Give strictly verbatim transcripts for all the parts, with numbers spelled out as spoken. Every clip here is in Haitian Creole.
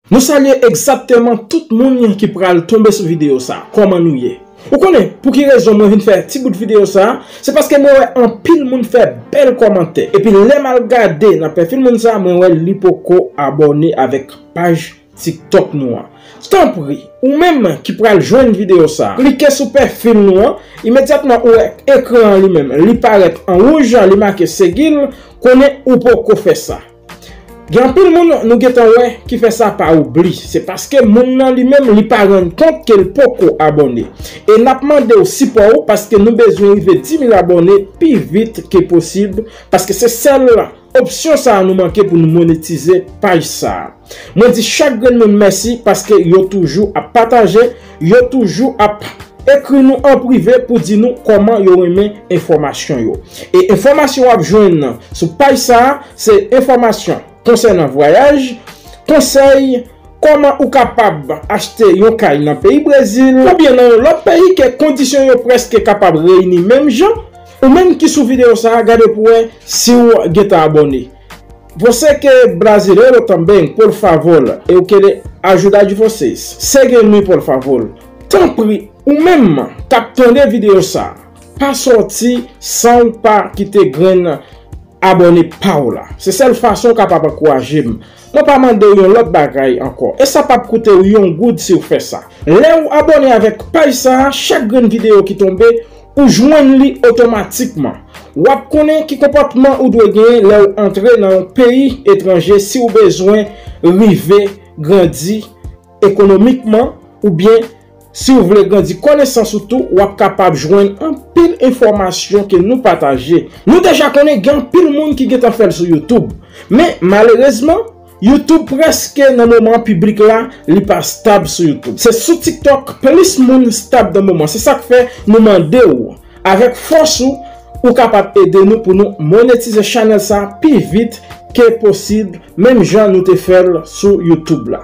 Nou salye egzakteman tout moun ki pral tonbe sou videyo sa. Kòman nou ye? Ou konnen pou ki rezon mwen vin fè ti bout videyo sa? Se paske mwen wè anpil moun fè bèl kòmantè. Epi lè m al gade nan pwofil moun sa, mwen wè li poko abòne avèk paj TikTok nou an. Tanpri, ou menm ki pral jwenn videyo sa, klike sou pwofil nou an. Imedyatman ou wè ekran an li menm, li parèt an wouj, li make segi l, konnen ou poko fè sa. Gen anpil moun nou gentan wè ki fè sa pa oubli. Se paske moun nan li menm li pa rann kont ke l poko abòne. E n ap mande w sipò w paske nou bezwen rive dis mil abòne pi vit ke posib, paske se sèl opsyon sa a nou manke pou nou monetize paj sa a. Mwen di chak grenn moun mèsi paske yo toujou ap pataje, yo toujou ap ekri nou an prive pou di nou kòman yo renmen enfòmasyon yo. E enfòmasyon w ap jwenn sou paj sa a, se enfòmasyon konsènan vwayaj, konsèy, kòman ou kapab achte yon kay nan peyi Brezil oubyen nan yon lòt peyi ke kondisyon yo prèske kapab reyini menm jan. Ou menm ki sou videyo sa a, gade pou wè si w gentan abòne. Você que brasileiro também, por favor, eu quero ajudar de vocês. Seguem, por favor. Tanpri, ou menm k ap tande videyo sa, pa sòti san w pa kite grenn abòne pa w la. Se sèl fason w kapab ankouraje m. Mwen pa mande w yon lòt bagay ankò. E sa p ap koute w yon goud si w fè sa. Lè w abòne avèk paj sa a, chak grenn videyo ki tonbe, ou jwenn li otomatikman. W ap konnen ki konpòtman ou dwe genyen lè w antre nan yon peyi etranje si w bezwen rive grandi ekonomikman, oubyen si w vle grandi konesans ou tou, w ap kapab jwenn anpil enfòmasyon ke nou pataje. Nou deja konnen gen anpil moun ki gentan fè l sou YouTube. Men, malerezman, YouTube prèske nan moman piblik la, li pa stab sou YouTube. Se sou TikTok plis moun stab nan moman. Se sa k fè nou mande w, avèk fòs ou, ou kapab ede nou pou nou monetize chanèl sa pi vit ke posib, menm jan nou te fè l sou YouTube la.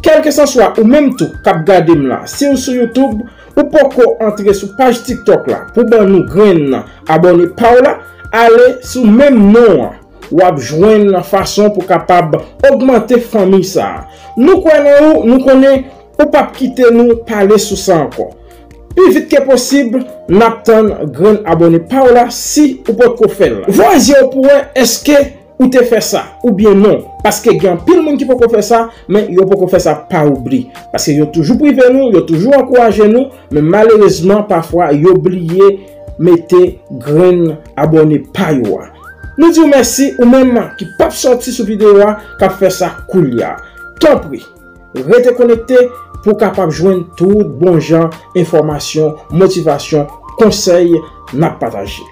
Kèlkeswa ou menm tou k ap gade m la, si w sou YouTube, ou poko antre sou paj TikTok la pou ban nou grenn abòne pa w la, ale sou menm non an. W ap jwenn fason pou kapab ogmante fanmi sa a. Nou kwè nan ou, nou konnen ou p ap kite nou pale sou sa ankò. Pi vit ke posib, n ap tann grenn abòne pa w la si ou potko fè l. Voye zye w pou wè èske ou te fè sa oubyen non. Paske gen anpil moun ki poko fè sa, men yo poko fè sa pa oubli. Paske yo toujou prive nou, yo toujou ankouraje nou, men malerezman, pafwa, yo bliye mete grenn abòne pa yo a. Nou di w mèsi, ou menm ki p ap sòti sou videyo a, k ap fè sa koulye a. Tanpri, rete konekte pou w kapab jwenn tout bon jan enfòmasyon, motivasyon, konsèy n ap pataje.